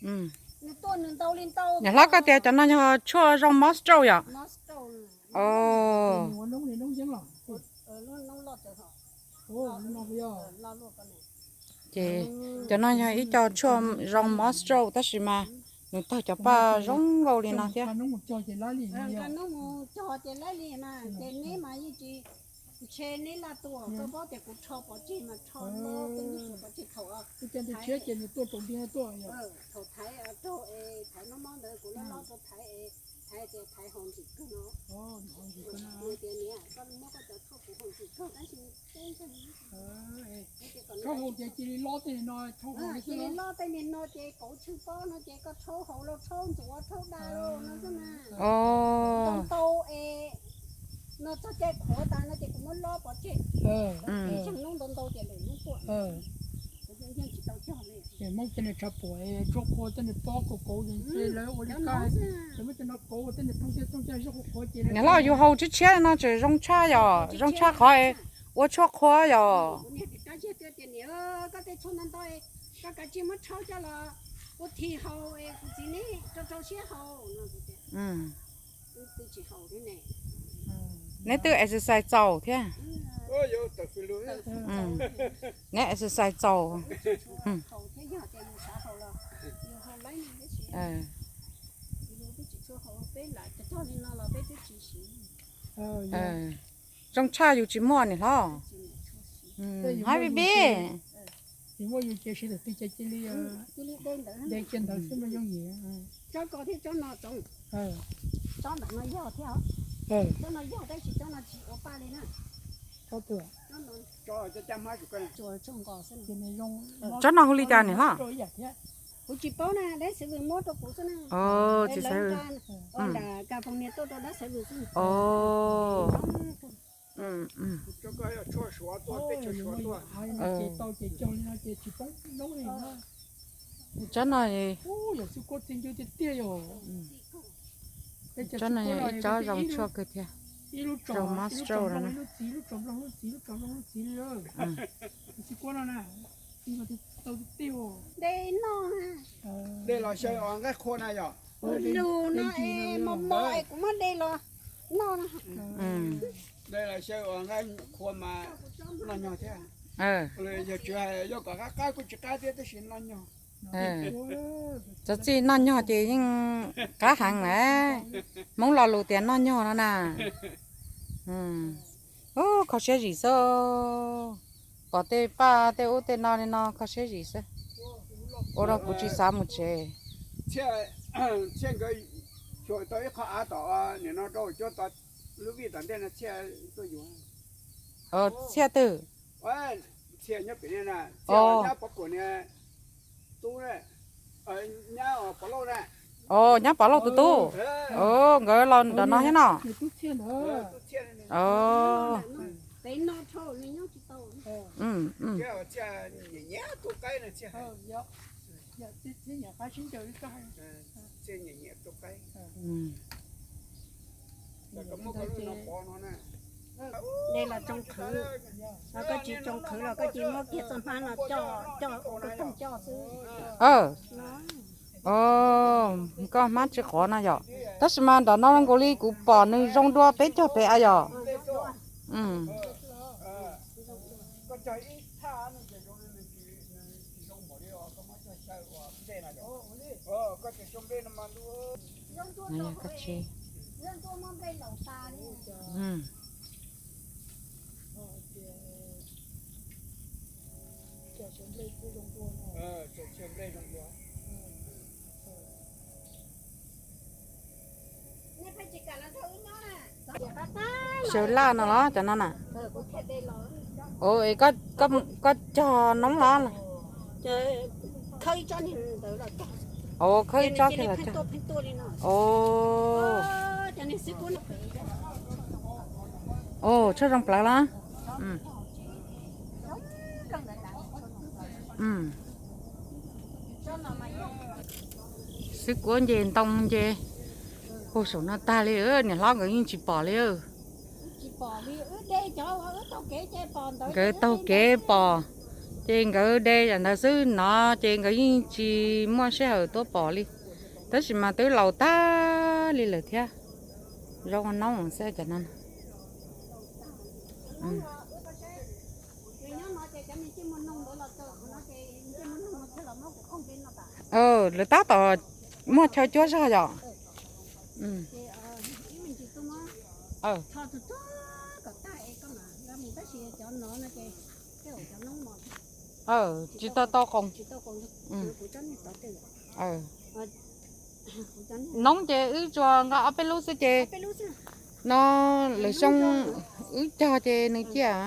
Niam hlob, koj tias cov no yog tshuaj zoo mob stroke yom? Os, ces cov no yog ib co tshuaj zoo mob stroke tab sis mas nws taug cov paj zoo nkauj li no thiab. Neb mas yeej tsis, ntshe neb laj tuaj, koj paub tias kuv rho pov tseg mas rho loj tej, pov tseg thaum, thaum thaiv raug es thaiv mob mob ntawd kuv loj loj rau thaiv es thaiv tias thaiv haus ntsim kawg no. Tias niam, koj muab koj cov tshuaj kuv haus ntsim kawg tab sis rhaub haus ces cia li loj tej no, cia li loj tej no ces kauv tshwj pob no ces koj rhaub haus los rhaub ntxuav rhaub da los no xwb na. Ntau ntau es no txog caij qhuav tas no ces kuv muab loj pov tseg. Xyoo hnub ntau ntau ces lwm hnub tuaj. Kuv yeej tsis tau cog li. Ces Hmoob cia li tshav puam, tshuaj qhua tej nws pob kauv kauv ces lawv ua li koj, ces muab cov no kauv ua tej nws poob tej tooj caj zog qhuav qhuav ces. Niam hlob, yus haus tshiab tshiab no tseem zoo tshaj yom, zoo tshaj qhov ua tshuaj qhua yom. Kuv niag tim qab ziag twb tias niam, koj tej tshuaj ntau ntau, koj kav tsij muab rhaub coj los ua thi haus es kuv txiv neb rau rau siab haus no. Neb twb exercise txaus thiab. Neb exercise txaus. Zoo tshaj yus tsis muaj niam hlob. Hav pib pib. Tsob ko thiab tsob no tsob, tsob ntawm no yog thiab, tsob no yog tab sis tsob no tsis ua paj li na. Tsob no hu li cas niam hlob? Kuv tsis paub na, dab xeev vwm muab rau kuv xwb na. Tsis xeev vwm, nram California tuaj rau dab xeev vwm xwb. Tsob no, tsob no ib tsob zoo tshuaj kawg thiab. Zoo mob stroke no na. Dej los xyaw os nqaij qhua na yom. Lus no es mos mos es kuv muab de los noj na. Dej los xyaw os nqaij qhua mas noj nyog thiab. Yog tsis, yog kom qab qab kuj tsis qab thiab tab sis noj nyog. Txawm txij noj nyog ces yeej qab heev lawm. Hmoob lo lus tias noj nyog no na. Ub, kho siab zim xwb. Pom tej paj tej ub tej no li no kho siab zim xwb. Ua rau kuv tsis xav mus tsev. Txhiaj nkawd xyuas tau ib qho av tom nim no rau cuab tod, lub vij tom ntej no Txhiaj tuaj yuav. Txhiaj twg? Txhiaj nyob pem, Txhiaj nyab Pov Kuam niag tub, nyab Pov Lauj na. Os, nyab Pov Lauj tus tub. Os, nkawd los nram no thiab no. Os. Txhiaj nyiam nyiam tua qaib na. Txhiaj nyiam nyiam tua qaib. De los tsoo qhwv, koj tsis tsoo qhwv los koj cia li muab kiag txoj hmab no coj, coj ua koj toog coj xwb. Os, koj hmab tsis qhov no yom. Tab sis mas nram no nkaus li kuv pom nws zoo dua peb caug pem a yom. Xyaw laj no los cov no na. Ua, koj cog noob los? Ua, khawb ib tsob kiag los cog. Ua, tshuaj zoo plawv los? Xwb kuab nce ntoo nce puag saum no tag li, niam hlob nkawd yeej tsis pom li. Nkawd taug kev pom, Ces nkawd de yam ntawd xwb no, ces nkawd yeej tsis muaj sij hawm tuaj pom li. Tab sis mas twb laus tag li lawm thiab. Zoo ua noob xwb cov no. Lawv tab tom muaj chaw cuab zog yom. Tsis tau tau qoos. Noob ces wb tsuas nqa ob peb lub xwb ces no lawv xyoo wb cog ces nws ciaj.